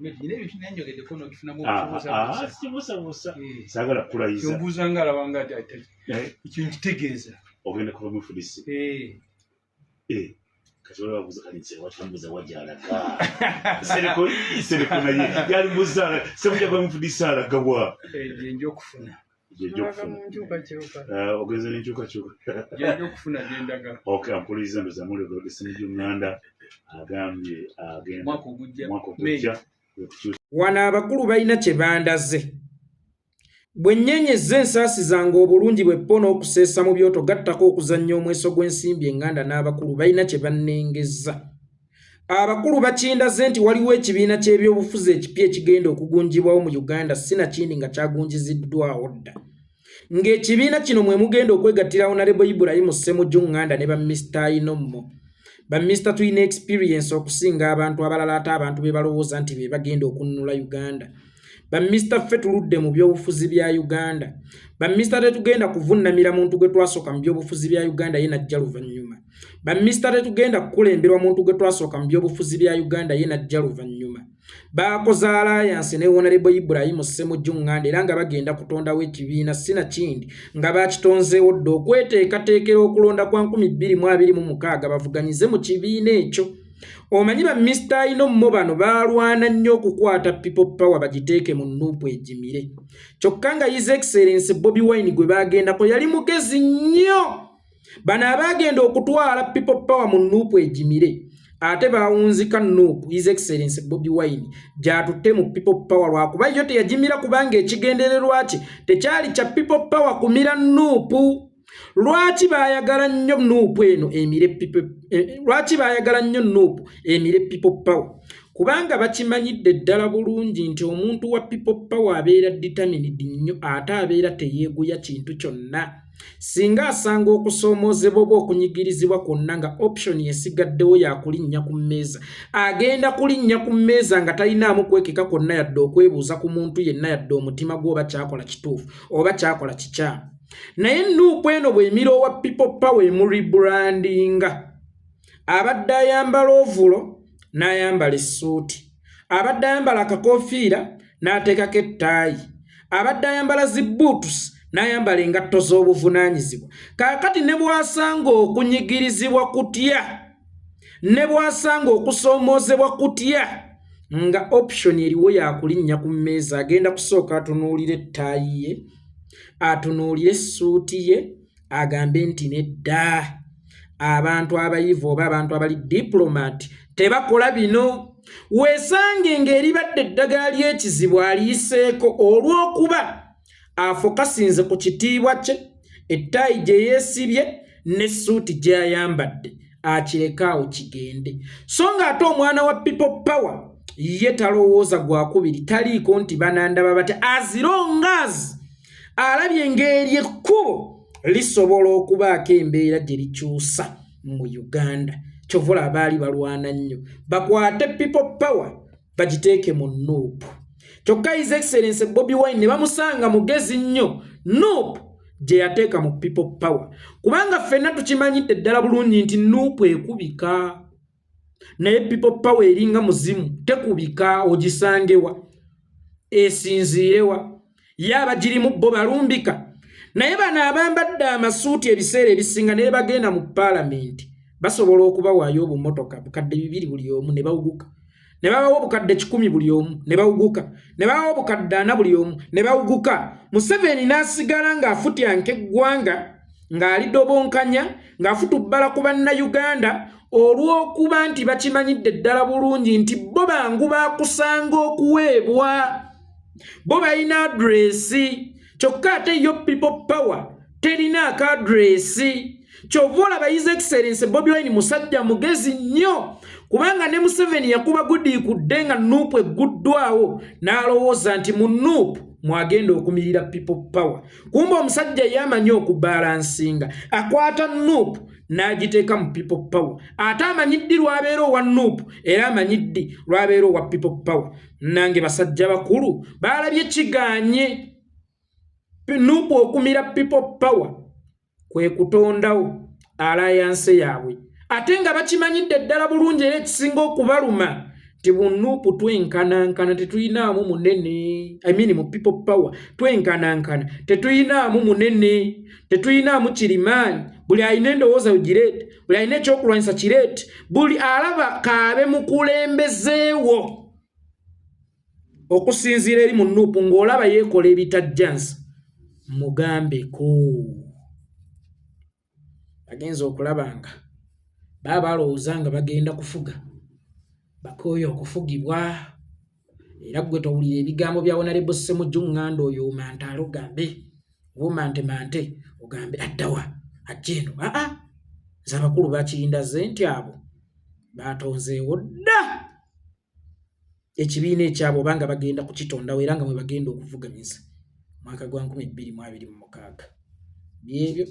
Nina ebintu naye njogeddeko n'okifunamu Ah, okubuusabuusa. ah, sibuusabuusa. Eh. Saagala kulayiza. Kyombuuza nga alaba nga ekyo nkitegeeza. Ogenda kuva mu FDC. Eh. Eh, kati waliwo abuuza kati nse watambuza wajalaga Nsereko, Nsereko naye yali buzaala Ssemujju ava mu FDC alaga wa? Eh, gye nja okufuna. Gye nja Olaga okufuna. mu nkyukakyuka. Ah, ogenze n'enkyukakyuka. Gye nja okufuna gye ndaga. Okay, ampuliriza ndoza muliro Ssemujju Nganda agambye agenda Mwaka ogujja. Mwaka ogujja kwe kukyusa. Wano abakulu balina kye bandaze. Bwe nnyenyezza ensaasi zange obulungi bwe ppo n'okuseesa mu byoto gattako okuzannya omweso gw'ensimbi eŋŋanda n'abakulu balina kye bannengezza. Abakulu bakindaze nti waliwo ekibiina ky'ebyobufuzi ekipya ekigenda okugunjibwawo mu Uganda sinakindi nga kyagunjiziddwawo dda. Ng'ekibiina kino mwe mugenda okwegattira Honorable Ibrahim Ssemujju Nganda ne ba Mister Ayinommo. Ba Mister tulina experience okusinga abantu abalala ate abantu be balowooza nti be bagenda okunnula Uganda. Ba Mister ffe tuludde mu byobufuzi bya Uganda. Ba Mister tetugenda kuvunnamira muntu gwe twasooka mu byobufuzi bya Uganda ye najja luvannyuma. Ba Mister tetugenda kukulemberwa muntu gwe twasooka mu byobufuzi bya Uganda ye najja luvannyuma. Baakoze alliance ne Honorable Ibrahim Ssemujju Nganda era nga bagenda kutondawo ekibiina sinakindi nga bakitonzeewo dda okweteekateekera okulonda kwa 2026 bavuganyize mu kibiina ekyo. Omanyi ba Mister Ayinommo bano baalwana nnyo okukwata People Power bagiteeke mu NUP egimire. Kyokka nga His Excellency Bobi Wine gwe baagendako yali mugezi nnyo. Bano abaagenda okutwala People Power mu NUP egimire ate baawunzika NUP His Excellency Bobi Wine gy'atutte mu People Power lwakuba yo teyagimira kubanga ekigendererwa kye tekyali kya People Power kumira NUP. Lwaki baayagala nnyo NUP eno emire people, lwaki baayagala nnyo NUP emire People Power? Kubanga bakimanyidde ddala bulungi nti omuntu wa People Power abeera determined nnyo ate abeera teyeeguya kintu kyonna. Singa asanga okusoomoozebwa oba okunyigirizibwa kwonna nga option esigaddewo ya kulinnya ku mmeeza, agenda kulinnya ku mmeeza nga talinaamu kwekeka kwonna yadde okwebuuza ku muntu yenna yadde omutima gwe oba kyakola kituufu oba kyakola kikyamu. Naye NUP eno bw'emira owa People Power emurebrandinga. Abadde ayambala ovulo n'ayambala essuuti, abadde ayambala akakoofiira n'ateekako ettaayi, abadde ayambala zi boots n'ayambala engatto z'obuvunaanyizibwa. Kaakati ne bw'asanga okunyigirizibwa kutya, ne bw'asanga okusoomoozebwa kutya, nga option eriwo ya kulinnya ku mmeeza, agenda kusooka atunuulire ettaayi ye, atunuulire essuuti ye, agambe nti nedda, abantu abayivu oba abantu abali diplomat tebakola bino. Weesange ng'eribadde eddagala ly'ekizibu aliyiseeko olw'okuba afokasinze ku kitiibwa kye, ettaayi gye yeesibye n'essuuti gy'ayambadde, akireke awo kigende. So ng'ate omwana wa People Power ye talowooza gwakubiri, taliiko nti banandaba batya, as long as alabye ng'eri ekkubo lisobola okubaako embeera gye likyusa mu Uganda. Kyova olaba baali balwana nnyo bakwate People Power bagiteeke mu NUP. Kyokka His Excellency Bobi Wine ne bamusanga mugezi nnyo, NUP gye yateeka mu People Power, kubanga ffenna tukimanyidde ddala bulungi nti NUP ekubika, naye People Power eringa muzimu, tekubika. Ogisangewa, esinziirewa? Ye abagirimu bo balumbika, naye bano abambadde amasuuti ebiseera ebisinga naye bagenda mu paalamenti basobola okubawaayo obumotoka 2000 buli omu ne bawuguka, ne babawa 100,000 buli omu ne bawuguka, ne babawa 40,000 buli omu ne bawuguka. Museveni n'asigala ng'afutyanka eggwanga, ng'alidobonkanya, ng'afutubbala ku Bannayuganda olw'okuba nti bakimanyidde ddala bulungi nti bo bangu bakusanga okuweebwa, bo balina address. Kyokka ate yo People Power terina akaddress. Kyova olaba His Excellence Bobi Wine musajja mugezi nnyo, kubanga ne Museveni yakuba gudiikudde nga NUP egguddwawo, n'alowooza nti mu NUP mwagenda okumirira People Power. Kumba omusajja ye amanyi okubalansinga, akwata NUP n'agiteeka mu People Power, ate amanyi ddi lwabeera owa NUP era amanyi ddi lwabeera owa People Power. Nange basajja bakulu baalabye kiganye NUP okumira People Power kwe kutondawo alliance yaabwe, ate nga bakimanyidde ddala bulungi era ekisinga okubaluma Nti mu Nuupu twenkanankana, tetuyinaamu munene. I mean mu People Power twenkanankana, tetuyinaamu munene, tetuyinaamu kirimaanyi. Buli alina endowooza yo gireete, buli alina ekyokulwanyisa kireete, buli alaba kaabe mukulembezeewo okusinziira eri mu Nuupu ng'olaba yeekola ebitajjansa, mugambeko. Bagenze okulaba nga baba balowooza nga bagenda kufuga, bakooye okufugibwa. Era ggwe towulira ebigambo bya Honorable Ssemujju Nganda oyo omantaale ogambe oba omantemante ogambe addawa ajja eno. Aa, nze abakulu bakirindaze nti abo batonzeewo dda ekibiina ekyabwe oba nga bagenda kukitondawo era nga mwe bagenda okuvuganyiza mwaka gwa 2026. Byebyo.